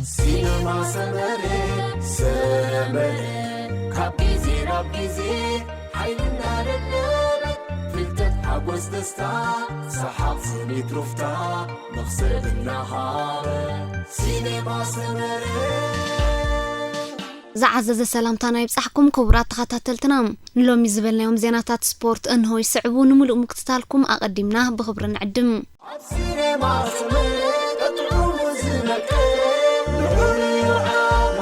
ሲነማ ሰመረ፣ ሰመረ፣ ካብ ግዜ ናብ ግዜ ሓይልና ደደበ፣ ፍልጠት ሓጎስ ደስታ፣ ሰሓቕ ስኒት ሩፍታ፣ መኽሰብ እናሃበ፣ ሲነማ ሰመረ። ዝዓዘዘ ሰላምታና ይብጻሕኩም ክቡራት ተኸታተልትና። ንሎሚ ዝበልናዮም ዜናታት ስፖርት እንሆ ይስዕቡ። ንምሉእ ምክትታልኩም ኣቐዲምና ብኽብሪ ንዕድም። ኣብ ሲኔማ ሰመረ ቀጥዑ ዝመቀ ልዑል ዓማ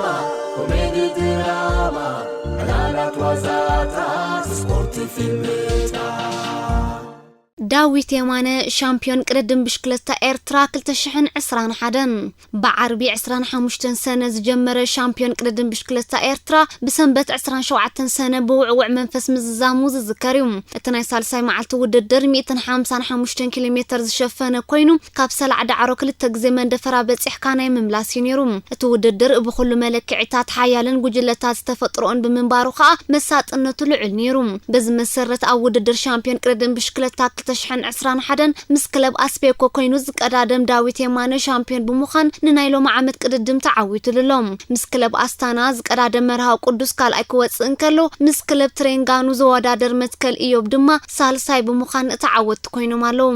ኮሜዲ ድራማ ዕላላት ዋዛታት ስፖርት ፊልምታት። ዳዊት የማነ ሻምፒዮን ቅድድም ብሽክለታ ኤርትራ ክልተ ሽሕን ዕስራን ሓደን። ብዓርቢ ዕስራን ሓሙሽተን ሰነ ዝጀመረ ሻምፒዮን ቅድድም ብሽክለታ ኤርትራ ብሰንበት ዕስራን ሸውዓተን ሰነ ብውዕውዕ መንፈስ ምዝዛሙ ዝዝከር እዩ። እቲ ናይ ሳልሳይ መዓልቲ ውድድር ሚእትን ሓምሳን ሓሙሽተን ኪሎ ሜተር ዝሸፈነ ኮይኑ፣ ካብ ሰላዕ ዳዕሮ ክልተ ግዜ መንደፈራ በጺሕካ ናይ ምምላስ እዩ ነይሩ። እቲ ውድድር ብኹሉ መለክዒታት ሓያልን ጉጅለታት ዝተፈጥሮን ብምንባሩ ከኣ መሳጥነቱ ልዑል ነይሩ። በዚ መሰረት ኣብ ውድድር ሻምፒዮን ቅድድም ብሽክለታ ክልተ ሽሕን ዕስራን ሓደን ምስ ክለብ ኣስቤኮ ኮይኑ ዝቀዳደም ዳዊት የማነ ሻምፒዮን ብምዃን ንናይ ሎሚ ዓመት ቅድድም ተዓዊቱሉ ኣሎ። ምስ ክለብ ኣስታና ዝቀዳደም መርሃዊ ቅዱስ ካልኣይ ክወጽእ እንከሎ፣ ምስ ክለብ ትሬንጋኑ ዝወዳደር መትከል ኢዮብ ድማ ሳልሳይ ብምዃን ተዓወትቲ ኮይኖም ኣለዉ።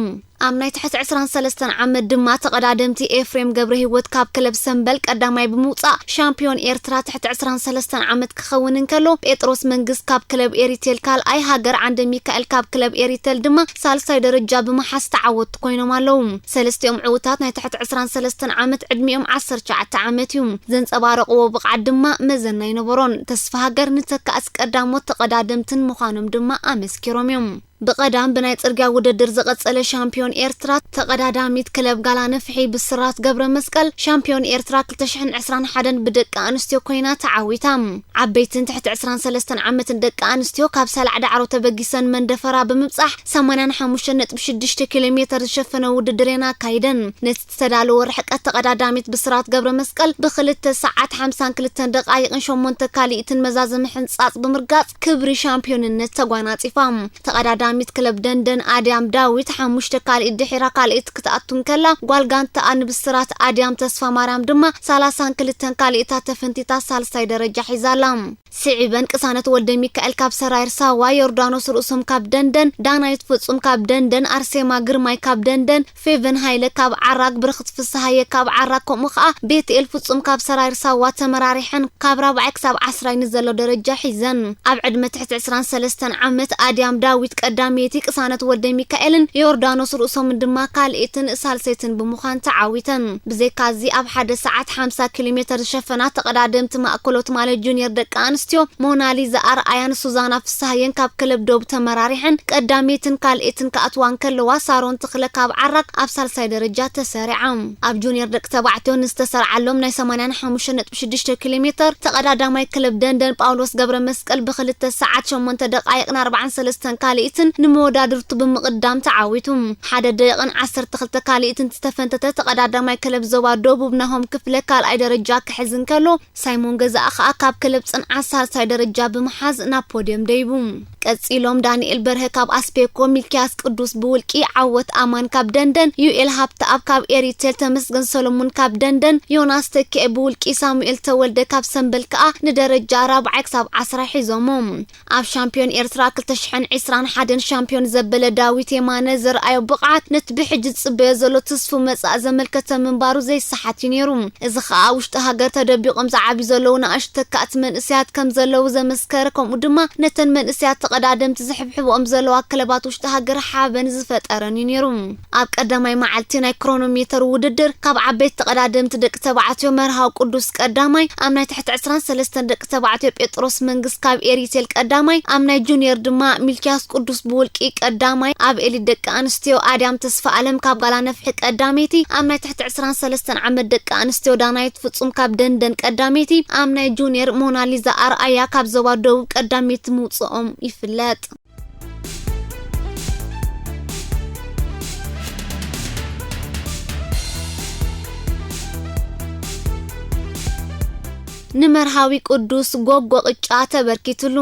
ኣብ ናይ ትሕቲ ዕስራን ሰለስተን ዓመት ድማ ተቐዳደምቲ ኤፍሬም ገብረ ህይወት ካብ ክለብ ሰምበል ቀዳማይ ብምውጻእ ሻምፒዮን ኤርትራ ትሕቲ ዕስራን ሰለስተን ዓመት ክኸውን እንከሎ፣ ጴጥሮስ መንግስት ካብ ክለብ ኤሪቴል ካልኣይ፣ ሃገር ዓንደ ሚካኤል ካብ ክለብ ኤሪቴል ድማ ሳልሳይ ደረጃ ብምሓዝ ተዓወትቲ ኮይኖም ኣለዉ። ሰለስቲኦም ዕዉታት ናይ ትሕቲ ዕስራን ሰለስተን ዓመት ዕድሚኦም ዓሰርተ ትሽዓተ ዓመት እዩ። ዘንጸባረቕዎ ብቕዓት ድማ መዘና ኣይነበሮን። ተስፋ ሃገር ንተካእስ ቀዳሞት ተቐዳደምትን ምዃኖም ድማ ኣመስኪሮም እዮም። ብቐዳም ብናይ ጽርግያ ውድድር ዝቐጸለ ሻምፒዮን ኤርትራ ተቐዳዳሚት ክለብ ጋላ ነፍሒ ብስራት ገብረ መስቀል፣ ሻምፒዮን ኤርትራ ክልተ ሽሕን ዕስራን ሓደን ብደቂ ኣንስትዮ ኮይና ተዓዊታ። ዓበይትን ትሕቲ ዕስራን ሰለስተን ዓመትን ደቂ ኣንስትዮ ካብ ሰላዕ ዳዕሮ ተበጊሰን መንደፈራ ብምብጻሕ ሰማንያን ሓሙሽተን ነጥቢ ሽዱሽተ ኪሎ ሜተር ዝሸፈነ ውድድር እየን ኣካይደን። ነቲ ዝተዳለወ ርሕቀት ተቐዳዳሚት ብስራት ገብረ መስቀል ብክልተ ሰዓት ሓምሳን ክልተን ደቓይቕን ሸሞንተ ካልኢትን መዛዘሚ ሕንጻጽ ብምርጋጽ ክብሪ ሻምፒዮንነት ተጓናጺፋ። ተቐዳዳሚት ክለብ ደንደን ኣድያም ዳዊት ሓሙሽተ ካልኢት ድሒራ ካልኢት ክትኣቱ እንከላ፣ ጓል ጋንታኣ ንብስራት ኣድያም ተስፋ ማርያም ድማ ሰላሳን ክልተን ካልኢታት ተፈንቲታ ሳልሳይ ደረጃ ሒዛ ኣላ። ስዒበን ቅሳነት ወልደ ሚካኤል ካብ ሰራይር ሳዋ፣ ዮርዳኖስ ርእሶም ካብ ደንደን፣ ዳናይት ፍጹም ካብ ደንደን፣ ኣርሴማ ግርማይ ካብ ደንደን፣ ፌቨን ሃይለ ካብ ዓራግ፣ ብርኽት ፍስሃየ ካብ ዓራግ፣ ከምኡ ኸኣ ቤትኤል ፍጹም ካብ ሰራይር ሳዋ ተመራሪሐን ካብ ራብዓይ ክሳብ ዓስራይ ንዘሎ ደረጃ ሒዘን። ኣብ ዕድመ ትሕቲ ዕስራን ሰለስተን ዓመት ኣድያም ዳዊት ቀዳመይቲ፣ ቅሳነት ወልደ ሚካኤልን ዮርዳኖስ ርእሶምን ድማ ካልኤትን ሳልሰይትን ብምዃን ተዓዊተን። ብዘይካዚ ኣብ ሓደ ሰዓት ሓምሳ ኪሎ ሜተር ዝሸፈና ተቐዳደምቲ ማእከሎት ማለት ጁኒየር ደቂ ኣንስትዮ ሞናሊዛ ኣርኣያን ሱዛና ፍስሃየን ካብ ክለብ ዶብ ተመራሪሐን ቀዳመይትን ካልኤትን ክኣትዋ እንከለዋ፣ ሳሮን ተኽለ ካብ ዓራግ ኣብ ሳልሳይ ደረጃ ተሰሪዓ። ኣብ ጁኒየር ደቂ ተባዕትዮ ንዝተሰርዓሎም ናይ ሰማንያን ሓሙሽተ ነጥቢ ሽዱሽተ ኪሎ ሜተር ተቐዳዳማይ ክለብ ደንደን ጳውሎስ ገብረ መስቀል ብኽልተ ሰዓት ሸሞንተ ደቓይቕን ኣርባዓን ሰለስተን ካልኢትን ንመወዳድርቱ ብምቕዳም ተዓዊቱ። ሓደ ደቂቕን ዓሰርተ ክልተ ካልኢትን ዝተፈንተተ ተቐዳዳማይ ክለብ ዞባ ደቡብ ናሆም ክፍለ ካልኣይ ደረጃ ክሕዝ እንከሎ፣ ሳይሞን ገዛእ ኸኣ ካብ ክለብ ጽንዓት ሳልሳይ ደረጃ ብምሓዝ ናብ ፖድየም ደይቡ። ቀጺሎም ዳንኤል በርሀ ካብ ኣስፔኮ፣ ሚልኪያስ ቅዱስ ብውልቂ፣ ዓወት ኣማን ካብ ደንደን፣ ዩኤል ሃብተኣብ ካብ ኤሪቴል፣ ተመስገን ሰሎሙን ካብ ደንደን፣ ዮናስ ተኪኤ ብውልቂ፣ ሳሙኤል ተወልደ ካብ ሰምበል ከኣ ንደረጃ ራብዓይ ክሳብ ዓስራ ሒዞሞ። ኣብ ሻምፒዮን ኤርትራ ክልተ ሽሕን ዕስራን ሓደን ሻምፒዮን ዘበለ ዳዊት የማነ ዘርኣዮ ብቕዓት ነቲ ብሕጂ ዝጽበዮ ዘሎ ትስፉ መጻኢ ዘመልከተ ምንባሩ ዘይሰሓት እዩ ነይሩ። እዚ ኸኣ ውሽጢ ሃገር ተደቢቖም ዝዓብዩ ዘለዉ ንኣሽቱ ተካእቲ መንእሰያት ከም ዘለዉ ዘመስከረ፣ ከምኡ ድማ ነተን መንእሰያት ተቐዳደምቲ ዝሕብሕብኦም ዘለዋ ክለባት ውሽጢ ሃገር ሓበን ዝፈጠረን እዩ ነይሩ። ኣብ ቀዳማይ መዓልቲ ናይ ክሮኖሜተር ውድድር ካብ ዓበይቲ ተቐዳደምቲ ደቂ ተባዕትዮ መርሃዊ ቅዱስ ቀዳማይ፣ ኣብ ናይ ትሕቲ ዕስራን ሰለስተን ደቂ ተባዕትዮ ጴጥሮስ መንግስት ካብ ኤሪቴል ቀዳማይ፣ ኣብ ናይ ጁኒየር ድማ ሚልኪያስ ቅዱስ ብውልቂ ቀዳማይ፣ ኣብ ኤሊት ደቂ ኣንስትዮ ኣድያም ተስፋ ኣለም ካብ ጋላ ነፍሒ ቀዳመይቲ፣ ኣብ ናይ ትሕቲ ዕስራን ሰለስተን ዓመት ደቂ ኣንስትዮ ዳናይት ፍጹም ካብ ደንደን ቀዳመይቲ፣ ኣብ ናይ ጁኒየር ሞናሊዛ ኣርኣያ ካብ ዞባ ደቡብ ቀዳመይቲ ምውጽኦም ይፍለጥ። ንመርሃዊ ቅዱስ ጎጎ ቅጫ ተበርኪትሉ።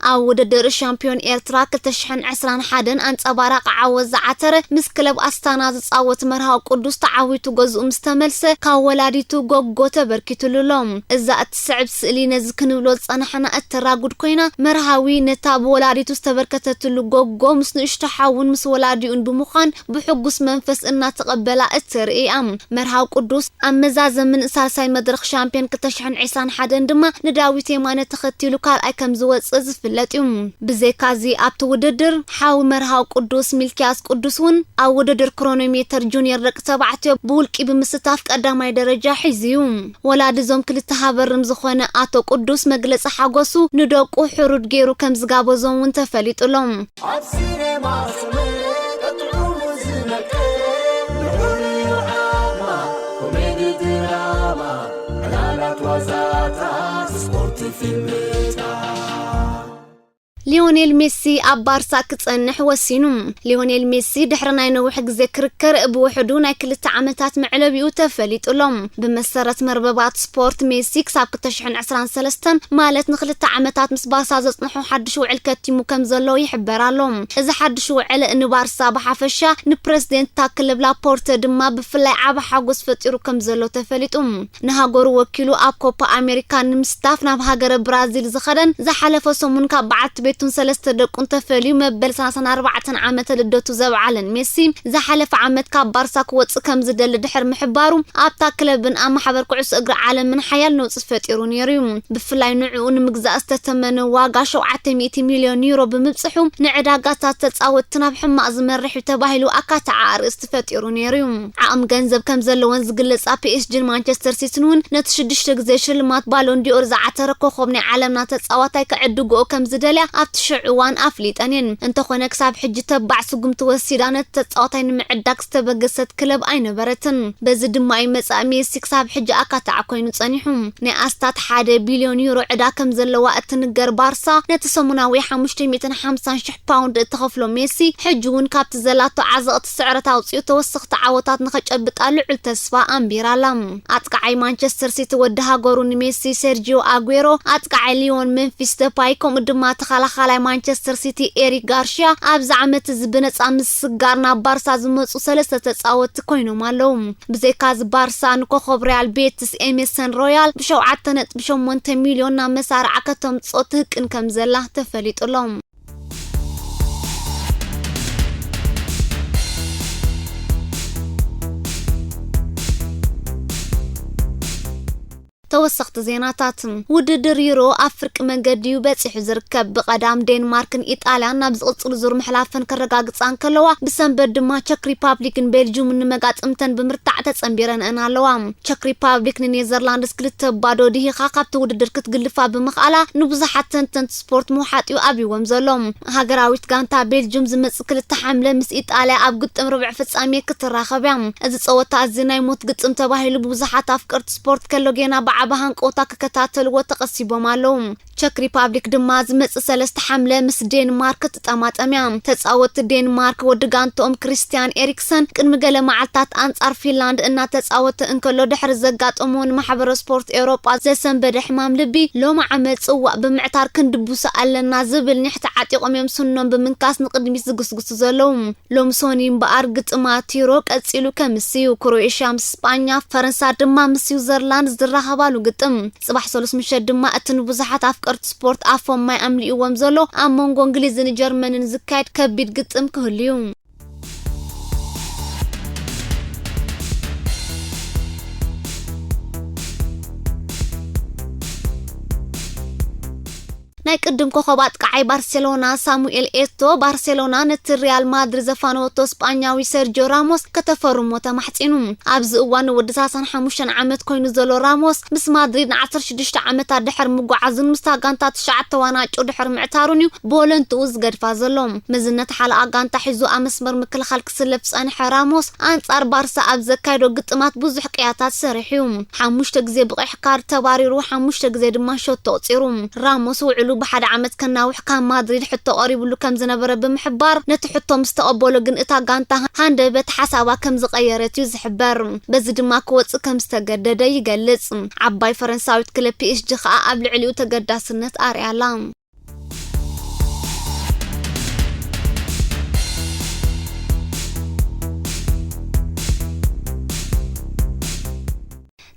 ኣብ ውድድር ሻምፒዮን ኤርትራ ክልተ ሽሕን ዕስራን ሓደን ኣንጸባራቂ ዓወት ዝዓተረ ምስ ክለብ ኣስታና ዝጻወት መርሃዊ ቅዱስ ተዓዊቱ ገዝኡ ምስ ተመልሰ ካብ ወላዲቱ ጎጎ ተበርኪትሉ ኣሎ። እዛ እትስዕብ ስእሊ ነዚ ክንብሎ ዝጸናሕና እተራጉድ ኮይና፣ መርሃዊ ነታ ብወላዲቱ ዝተበርከተትሉ ጎጎ ምስ ንእሽቶ ሓውን ምስ ወላዲኡን ብምዃን ብሕጉስ መንፈስ እናተቐበላ እተርኢ እያ። መርሃዊ ቅዱስ ኣብ መዛዘምን ሳልሳይ መድረኽ ሻምፒዮን ክልተ ሽሕን ዕስራን ሓደን ድማ ንዳዊት የማነ ተኸቲሉ ካልኣይ ከም ዝወጽእ ዝፍለጥ እዩ። ብዘይካዚ ኣብቲ ውድድር ሓው መርሃዊ ቅዱስ ሚልኪያስ ቅዱስ እውን ኣብ ውድድር ክሮኖሜተር ጁኒየር ደቂ ተባዕትዮ ብውልቂ ብምስታፍ ቀዳማይ ደረጃ ሒዙ እዩ። ወላዲ እዞም ክልተ ሃበርም ዝኾነ ኣቶ ቅዱስ መግለጺ ሓጎሱ ንደቁ ሕሩድ ገይሩ ከም ዝጋበዞም እውን ተፈሊጡ ኣሎ። ኣብ ሲኔማ ስምዒት ጥዑሙ ዝነቅል ልዑል ዓማ ኮሜዲ ድራማ ዕላላት ዋዛታት ስፖርት ፊልምታት። ሊዮኔል ሜሲ ኣብ ባርሳ ክጸንሕ ወሲኑ። ሊዮኔል ሜሲ ድሕሪ ናይ ነዊሕ ግዜ ክርክር ብውሕዱ ናይ ክልተ ዓመታት መዕለቢኡ ተፈሊጡ ኣሎ። ብመሰረት መርበባት ስፖርት ሜሲ ክሳብ ክልተ ሽሕን ዕስራን ሰለስተን ማለት ንክልተ ዓመታት ምስ ባርሳ ዘጽንሖ ሓድሽ ውዕል ከቲሙ ከም ዘሎ ይሕበር ኣሎ። እዚ ሓድሽ ውዕል ንባርሳ ብሓፈሻ ንፕረዚደንት እታ ክለብ ላፖርተ ድማ ብፍላይ ዓቢ ሓጎስ ፈጢሩ ከም ዘሎ ተፈሊጡ። ንሃገሩ ወኪሉ ኣብ ኮፓ ኣሜሪካ ንምስታፍ ናብ ሃገረ ብራዚል ዝኸደን ዝሓለፈ ሰሙን ካብ በዓልቲ ቤቱን ሰለስተ ደቁን ተፈልዩ መበል ሰላሳን ኣርባዕተን ዓመተ ልደቱ ዘብዓለን ሜሲ ዝሓለፈ ዓመት ካብ ባርሳ ክወጽእ ከም ዝደሊ ድሕሪ ምሕባሩ ኣብታ ክለብን ኣብ ማሕበር ኩዕሶ እግሪ ዓለምን ሓያል ነውጺ ፈጢሩ ነይሩ እዩ። ብፍላይ ንዕኡ ንምግዛእ ዝተተመነ ዋጋ ሸውዓተ ሚእቲ ሚልዮን ዩሮ ብምብጽሑ ንዕዳጋታት ተጻወትቲ ናብ ሕማቕ ዝመርሕ እዩ ተባሂሉ ኣካታዓ ኣርእስቲ ፈጢሩ ነይሩ እዩ። ዓቕሚ ገንዘብ ከም ዘለወን ዝግለጻ ፒ ኤስ ጂን ማንቸስተር ሲቲን እውን ነቲ ሽዱሽተ ግዜ ሽልማት ባሎን ዲኦር ዝዓተረ ኮኸብ ናይ ዓለምና ተጻዋታይ ክዕድግኦ ከም ዝደልያ ኣብቲ ሽዑ እዋን ኣፍሊጠን እየን። እንተኾነ ክሳብ ሕጂ ተባዕ ስጉምቲ ወሲዳ ነቲ ተጻዋታይ ንምዕዳግ ዝተበገሰት ክለብ ኣይነበረትን። በዚ ድማ እዩ መጻኢ ሜሲ ክሳብ ሕጂ ኣካታዕ ኮይኑ ጸኒሑ። ናይ ኣስታት ሓደ ቢልዮን ዩሮ ዕዳ ከም ዘለዋ እትንገር ባርሳ ነቲ ሰሙናዊ ሓሙሽተ ሚእትን ሓምሳን ሽሕ ፓውንድ እትኸፍሎ ሜሲ፣ ሕጂ እውን ካብቲ ዘላቶ ዓዘቕቲ ስዕረት ኣውጺኡ ተወሰኽቲ ዓወታት ንኸጨብጣ ልዑል ተስፋ ኣንቢራ ኣላ። ኣጥቃዓይ ማንቸስተር ሲቲ ወዲ ሃገሩ ንሜሲ፣ ሴርጂዮ ኣጉዌሮ፣ ኣጥቃዓይ ሊዮን መምፊስ ደፓይ፣ ከምኡ ድማ ተኸላኻላይ ማንቸስተር ሲቲ ኤሪክ ጋርሽያ ኣብዚ ዓመት እዚ ብነጻ ምስጋር ናብ ባርሳ ዝመጹ ሰለስተ ተጻወትቲ ኮይኖም ኣለዉ። ብዘይካዚ ባርሳ ንኮኸብ ሪያል ቤትስ ኤሜሰን ሮያል ብሸውዓተ ነጥቢ ሸሞንተ ሚልዮን ናብ መሳርዓ ከተምጽኦ ትህቅን ከም ዘላ ተፈሊጡ ኣሎ። ተወሰኽቲ ዜናታት። ውድድር ዩሮ ኣብ ፍርቂ መንገዲ እዩ በጺሑ ዝርከብ። ብቐዳም ዴንማርክን ኢጣልያን ናብ ዝቕጽሉ ዙር ምሕላፈን ከረጋግጻ እንከለዋ፣ ብሰንበት ድማ ቸክ ሪፓብሊክን ቤልጅዩምን ንመጋጥምተን ብምርታዕ ተጸንቢረንአን ኣለዋ። ቸክ ሪፓብሊክ ንኔዘርላንድስ ክልተ ባዶ ድሂኻ ካብቲ ውድድር ክትግልፋ ብምኽኣላ፣ ንብዙሓት ተንተንቲ ስፖርት ምውሓጥ እዩ ኣብይዎም ዘሎ። ሃገራዊት ጋንታ ቤልጅዩም ዝመጽእ ክልተ ሓምለ ምስ ኢጣልያ ኣብ ግጥም ርብዒ ፍጻሜ ክትራኸብ እያ። እዚ ጸወታ እዚ ናይ ሞት ግጥም ተባሂሉ ብብዙሓት ኣፍቀርቲ ስፖርት ከሎ ጌና ብዓቢ ሃንቀውታ ክከታተልዎ ተቐሲቦም ኣለዉ። ቸክ ሪፓብሊክ ድማ ዝመጽእ ሰለስተ ሓምለ ምስ ዴንማርክ ትጠማጠም እያ። ተጻወትቲ ዴንማርክ ወዲ ጋንትኦም ክሪስትያን ኤሪክሰን ቅድሚ ገለ መዓልታት ኣንጻር ፊንላንድ እናተጻወተ እንከሎ ድሕሪ ዘጋጠሞ ንማሕበረ ስፖርት ኤውሮጳ ዘሰንበደ ሕማም ልቢ ሎሚ ዓመት ጽዋእ ብምዕታር ክንድብሶ ኣለና ዝብል ኒሕቲ ዓጢቖም እዮም ስኖም ብምንካስ ንቕድሚት ዝግስግሱ ዘለዉ። ሎሚ ሶኒ እምበኣር ግጥማት ዩሮ ቀጺሉ ከምስ እዩ። ክሮኤሽያ ምስ ስጳኛ፣ ፈረንሳ ድማ ምስ ስዊዘርላንድ ዝራኸባሉ ግጥም ጽባሕ ሰሉስ ምሸት ድማ እቲ ንብዙሓት ኣፍቀርቲ ስፖርት ኣፎም ማይ ኣምሊእዎም ዘሎ ኣብ መንጎ እንግሊዝን ጀርመንን ዝካየድ ከቢድ ግጥም ክህሉ እዩ። ናይ ቅድም ኮኸብ ኣጥቃዓይ ባርሴሎና ሳሙኤል ኤቶ፣ ባርሴሎና ነቲ ሪያል ማድሪድ ዘፋነወቶ ስጳኛዊ ሰርጂዮ ራሞስ ከተፈርሞ ተማሕጺኑ። ኣብዚ እዋን ንወዲ ሰላሳን ሓሙሽተን ዓመት ኮይኑ ዘሎ ራሞስ፣ ምስ ማድሪድ ንዓሰርተ ሽዱሽተ ዓመታት ድሕሪ ምጓዓዙን ምስታ ጋንታ ትሽዓተ ዋናጩ ድሕሪ ምዕታሩን እዩ ብወለንትኡ ዝገድፋ ዘሎ። መዝነት ሓለቓ ጋንታ ሒዙ ኣብ መስመር ምክልኻል ክስለፍ ዝጸንሐ ራሞስ፣ ኣንጻር ባርሳ ኣብ ዘካየዶ ግጥማት ብዙሕ ቅያታት ሰሪሑ እዩ። ሓሙሽተ ግዜ ብቐይሕ ካርድ ተባሪሩ፣ ሓሙሽተ ግዜ ድማ ሸቶ ኣቑጺሩ። ራሞስ ውዕሉ ብሓደ ዓመት ከናውሕ ካብ ማድሪድ ሕቶ ቀሪብሉ ከም ዝነበረ ብምሕባር፣ ነቲ ሕቶ ምስ ተቐበሎ ግን እታ ጋንታ ሃንደበት ሓሳባ ከም ዝቐየረት እዩ ዝሕበር። በዚ ድማ ክወጽእ ከም ዝተገደደ ይገልጽ። ዓባይ ፈረንሳዊት ክለብ ፒ ኤስ ጂ ከኣ ኣብ ልዕሊኡ ተገዳስነት ኣርኣያ ኣላ።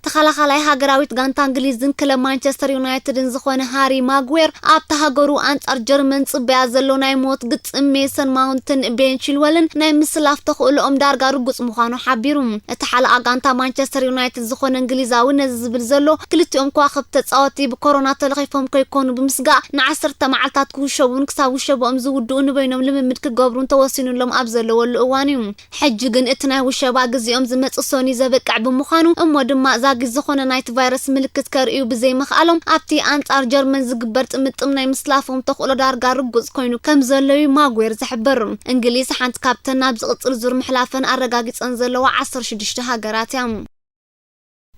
ተኸላኻላይ ሃገራዊት ጋንታ እንግሊዝን ክለብ ማንቸስተር ዩናይትድን ዝኾነ ሃሪ ማግዌር፣ ኣብታ ሃገሩ ኣንጻር ጀርመን ጽበያ ዘሎ ናይ ሞት ግጥም ሜሰን ማውንትን ቤን ቺልወልን ናይ ምስላፍ ተኽእሎኦም ዳርጋ ርጉጽ ምዃኑ ሓቢሩ። እቲ ሓለቓ ጋንታ ማንቸስተር ዩናይትድ ዝኾነ እንግሊዛዊ ነዚ ዝብል ዘሎ፣ ክልቲኦም ከዋኽብቲ ተጻወትቲ ብኮሮና ተለኺፎም ከይኮኑ ብምስጋእ፣ ንዓሰርተ መዓልታት ክውሸቡን ክሳብ ውሸብኦም ዝውድኡ ንበይኖም ልምምድ ክገብሩን ተወሲኑሎም ኣብ ዘለወሉ እዋን እዩ። ሕጂ ግን እቲ ናይ ውሸባ ግዜኦም ዝመጽእ ሰኑይ ዘበቅዕ ብምዃኑ፣ እሞ ድማ ዛጊት ዝኾነ ናይቲ ቫይረስ ምልክት ከርእዩ ብዘይምኽኣሎም፣ ኣብቲ ኣንጻር ጀርመን ዝግበር ጥምጥም ናይ ምስላፎም ተኽእሎ ዳርጋ ርጉጽ ኮይኑ ከም ዘሎ እዩ ማጉዌር ዝሕብር። እንግሊዝ ሓንቲ ካብተን ናብ ዝቕጽል ዙር ምሕላፈን ኣረጋጊጸን ዘለዋ ዓሰርተ ሽዱሽተ ሃገራት እያ።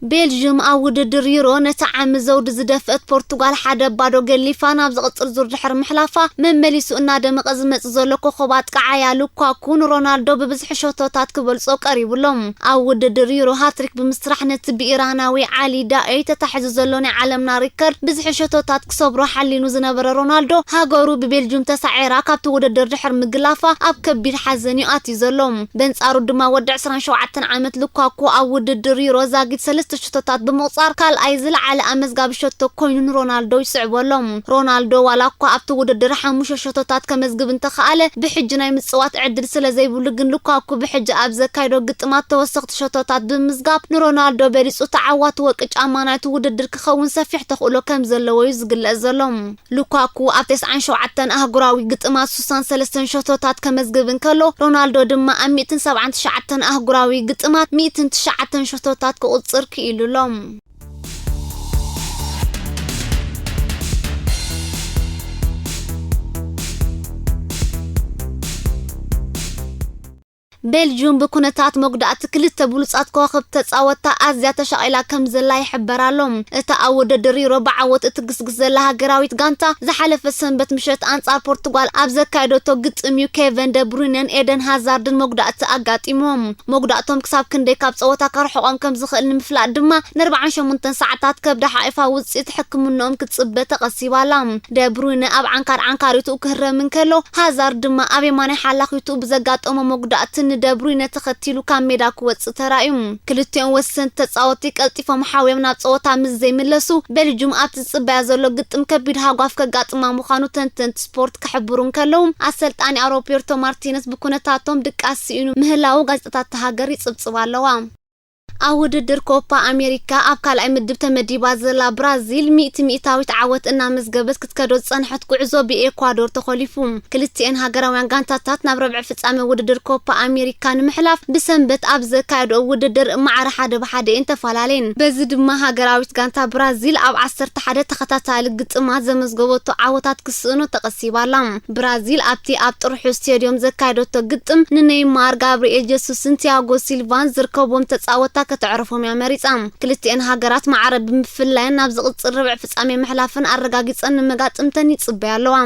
ቤልዥም ኣብ ውድድር ዩሮ ነቲ ዓሚ ዘውዲ ዝደፍአት ፖርቱጋል ሓደ ባዶ ገሊፋ ናብ ዝቕጽል ዙር ድሕሪ ምሕላፋ፣ መመሊሱ እናደመቐ ዝመጽእ ዘሎ ኮኸብ ኣጥቃዓያ ሉካኩ ንሮናልዶ ብብዝሒ ሸቶታት ክበልጾ ቀሪቡ ኣሎ። ኣብ ውድድር ዩሮ ሃትሪክ ብምስራሕ ነቲ ብኢራናዊ ዓሊ ዳኤ ተታሒዙ ዘሎ ናይ ዓለምና ሪከርድ ብዝሒ ሸቶታት ክሰብሮ ሓሊኑ ዝነበረ ሮናልዶ፣ ሃገሩ ብቤልጅም ተሳዒራ ካብቲ ውድድር ድሕሪ ምግላፋ ኣብ ከቢድ ሓዘን እዩ ኣትዩ ዘሎ። በንጻሩ ድማ ወዲ ዕስራን ሸውዓተን ዓመት ሉካኩ ኣብ ውድድር ዩሮ ዛጊት ሰለስተ ሸቶታት ብምቑጻር ካልኣይ ዝለዓለ ኣመዝጋቢ ሸቶ ኮይኑ ንሮናልዶ ይስዕቦ ኣሎ። ሮናልዶ ዋላ እኳ ኣብቲ ውድድር ሓሙሽተ ሸቶታት ከመዝግብ እንተኸኣለ፣ ብሕጂ ናይ ምጽዋት ዕድል ስለ ዘይብሉ ግን ሉካኩ ብሕጂ ኣብ ዘካይዶ ግጥማት ተወሰኽቲ ሸቶታት ብምምዝጋብ ንሮናልዶ በሊጹ ተዓዋቲ ወርቂ ጫማ ናይቲ ውድድር ክኸውን ሰፊሕ ተኽእሎ ከም ዘለዎ እዩ ዝግለጽ ዘሎ። ሉካኩ ኣብ ተስዓን ሸውዓተን ኣህጉራዊ ግጥማት ስሳን ሰለስተን ሸቶታት ከመዝግብ እንከሎ፣ ሮናልዶ ድማ ኣብ ሚእትን ሰብዓን ትሽዓተን ኣህጉራዊ ግጥማት ሚእትን ትሽዓተን ሸቶታት ክቑጽር ክኢሉ ኣሎ። ቤልጅዩም ብኩነታት መጉዳእቲ ክልተ ብሉጻት ከዋኽብቲ ተጻወትታ ኣዝያ ተሻቒላ ከም ዘላ ይሕበር ኣሎ። እታ ኣብ ውድድር ዩሮ ብዓወት እትግስግስ ዘላ ሃገራዊት ጋንታ፣ ዝሓለፈ ሰንበት ምሸት ኣንጻር ፖርቱጋል ኣብ ዘካየደቶ ግጥም እዩ ኬቨን ደ ብሩይነን ኤደን ሃዛርድን መጉዳእቲ ኣጋጢሞም። መጉዳእቶም ክሳብ ክንደይ ካብ ጸወታ ከርሕቖም ከም ዝኽእል ንምፍላጥ ድማ፣ ንኣርብዓን ሸሞንተን ሰዓታት ከብዳ ሓቒፋ ውጽኢት ሕክምንኦም ክትጽበ ተቐሲባ ኣላ። ደ ብሩይነ ኣብ ዓንካር ዓንካሪቱ ክህረም እንከሎ፣ ሃዛርድ ድማ ኣብ የማናይ ሓላኺቱ ብዘጋጠሞ መጉዳእቲ ንደ ብሩይነ ተኸቲሉ ካብ ሜዳ ክወጽእ ተራእዩ። ክልቲኦም ወሰንቲ ተጻወትቲ ቀልጢፎም ሓውዮም ናብ ጸወታ ምስ ዘይምለሱ፣ ቤልጅም ኣብቲ ዝጽበያ ዘሎ ግጥም ከቢድ ሃጓፍ ከጋጥማ ምዃኑ ተንተንቲ ስፖርት ክሕብሩ እንከለዉ፣ ኣሰልጣኒኣ ሮቤርቶ ማርቲነስ ብኩነታቶም ድቃስ ስኢኑ ምህላዉ ጋዜጣታት እታ ሃገር ይጽብጽባ ኣለዋ። ኣብ ውድድር ኮፓ ኣሜሪካ ኣብ ካልኣይ ምድብ ተመዲባ ዘላ ብራዚል፣ ሚእቲ ሚእታዊት ዓወት እናመዝገበት ክትከዶ ዝጸንሐት ጉዕዞ ብኤኳዶር ተኾሊፉ። ክልቲኤን ሃገራውያን ጋንታታት ናብ ረብዒ ፍጻመ ውድድር ኮፓ ኣሜሪካ ንምሕላፍ ብሰንበት ኣብ ዘካየደኦ ውድድር ማዕረ ሓደ ብሓደ እየን ተፈላለየን። በዚ ድማ ሃገራዊት ጋንታ ብራዚል ኣብ ዓሰርተ ሓደ ተኸታታሊ ግጥማት ዘመዝገበቶ ዓወታት ክስእኖ ተቐሲባ ኣላ። ብራዚል ኣብቲ ኣብ ጥርሑ ስቴድዮም ዘካየደቶ ግጥም ንኔይማር፣ ጋብሪኤል ጀሱስን ቲያጎ ሲልቫን ዝርከብዎም ተጻወትታ ከተዕርፎም እያ መሪጻ። ክልቲኤን ሃገራት ማዕረ ብምፍላየን ናብ ዝቕጽል ርብዒ ፍጻሜ ምሕላፈን ኣረጋጊጸን ንመጋጥምተን ይጽበያ ኣለዋ።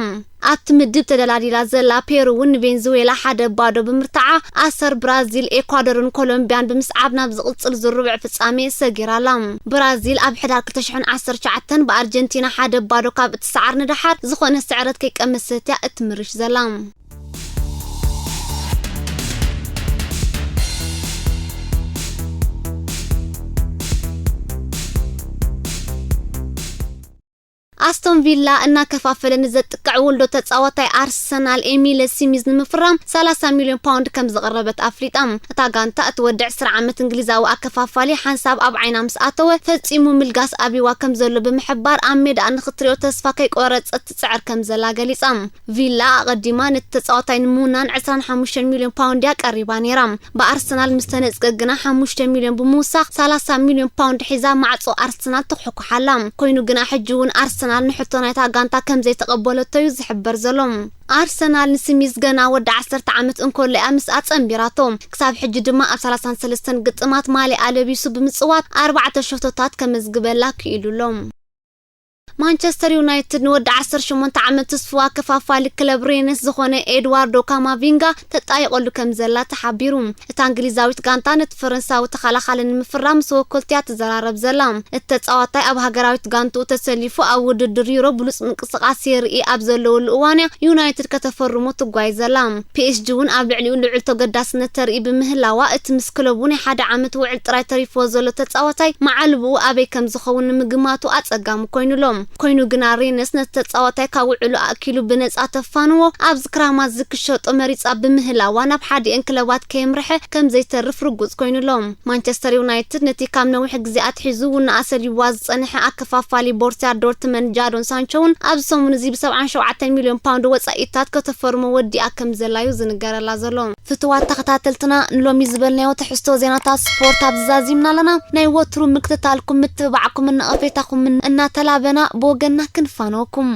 ኣብቲ ምድብ ተደላዲላ ዘላ ፔሩ እውን ንቬንዙዌላ ሓደ ባዶ ብምርታዓ፣ ኣሰር ብራዚል፣ ኤኳዶርን ኮሎምቢያን ብምስዓብ ናብ ዝቕጽል ዙር ርብዒ ፍጻሜ ሰጊራ ኣላ። ብራዚል ኣብ ሕዳር ክልተ ሽሕን ዓሰርተ ትሽዓተን ብኣርጀንቲና ሓደ ባዶ ካብ እትሰዓር ንደሓር፣ ዝኾነ ስዕረት ከይቀመሰት እያ እትምርሽ ዘላ። ኣስቶን ቪላ እናከፋፈለ ንዘጥቅዕ ውልዶ ተጻዋታይ ኣርሰናል ኤሚለ ሲሚዝ ንምፍራም ሰላሳ ሚልዮን ፓውንድ ከም ዘቕረበት ኣፍሊጣ። እታ ጋንታ እቲ ወዲ ዕስራ ዓመት እንግሊዛዊ ኣከፋፋሊ ሓንሳብ ኣብ ዓይና ምስ ኣተወ፣ ፈጺሙ ምልጋስ ኣብይዋ ከም ዘሎ ብምሕባር፣ ኣብ ሜዳኣ ንኽትሪኦ ተስፋ ከይቆረጸት ትጽዕር ከም ዘላ ገሊጻ። ቪላ ኣቐዲማ ነቲ ተጻዋታይ ንምውናን ዕስራን ሓሙሽተን ሚልዮን ፓውንድ እያ ቀሪባ ነይራ። ብኣርሰናል ምስ ተነጽገ ግና ሓሙሽተ ሚልዮን ብምውሳኽ ሰላሳ ሚልዮን ፓውንድ ሒዛ ማዕጾ ኣርሰናል ትኹሕኩሕ ኣላ። ኮይኑ ግና ሕጂ እውን ኣርሰናል ንሕቶ ናይታ ጋንታ ከም ዘይተቐበለቶ እዩ ዝሕበር ዘሎ። ኣርሰናል ንስሚዝ ገና ወዲ ዓሰርተ ዓመት እንከሎ እያ ምስኣ ጸንቢራቶ። ክሳብ ሕጂ ድማ ኣብ ሰላሳን ሰለስተን ግጥማት ማልያ ለቢሱ ብምጽዋት ኣርባዕተ ሸቶታት ከመዝግበላ ክኢሉ ኣሎ። ማንቸስተር ዩናይትድ ንወዲ ዓሰርተ ሸሞንተ ዓመት ትስፉዋ ከፋፋሊ ክለብ ሬነስ ዝኾነ ኤድዋርዶ ካማቪንጋ ተጣይቐሉ ከም ዘላ ተሓቢሩ። እታ እንግሊዛዊት ጋንታ ነቲ ፈረንሳዊ ተኸላኻሊ ንምፍራም ምስ ወከልቱ እያ ትዘራረብ ዘላ። እቲ ተጻዋታይ ኣብ ሃገራዊት ጋንትኡ ተሰሊፉ ኣብ ውድድር ዩሮ ብሉጽ ምንቅስቓስ የርኢ ኣብ ዘለወሉ እዋን እያ ዩናይትድ ከተፈርሞ ትጓይ ዘላ። ፒኤስጂ እውን ኣብ ልዕሊኡ ልዑል ተገዳስነት ተርኢ ብምህላዋ እቲ ምስ ክለቡ ናይ ሓደ ዓመት ውዕል ጥራይ ተሪፍዎ ዘሎ ተጻዋታይ መዓልብኡ ኣበይ ከም ዝኸውን ንምግማቱ ኣጸጋሚ ኮይኑሎም። ኮይኑ ግና ሬነስ ነቲ ተጻዋታይ ካብ ውዕሉ ኣእኪሉ ብነጻ ተፋንዎ ኣብዚ ክራማት ዝክሸጦ መሪጻ ብምህላዋ ናብ ሓዲኤን ክለባት ከየምርሐ ከም ዘይተርፍ ርጉጽ ኮይኑሎም። ማንቸስተር ዩናይትድ ነቲ ካብ ነዊሕ ግዜ ኣትሒዙ ውናኣ ሰሊብዋ ዝጸንሐ ኣከፋፋሊ ቦርሲያ ዶርትመንድ ጃዶን ሳንቾ እውን ኣብዚ ሰሙን እዚ ብ77 ሚልዮን ፓውንድ ወጻኢታት ከተፈርሞ ወዲኣ ከም ዘላዩ ዝንገረላ ዘሎ። ፍትዋት ተኸታተልትና ንሎሚ ዝበልናዮ ትሕዝቶ ዜናታት ስፖርት ኣብዚ ዛዚምና ኣለና። ናይ ወትሩ ምክትታልኩም ምትብባዕኩምን ነቐፌታኹምን እናተላበና ብወገንና ክንፋነወኩም።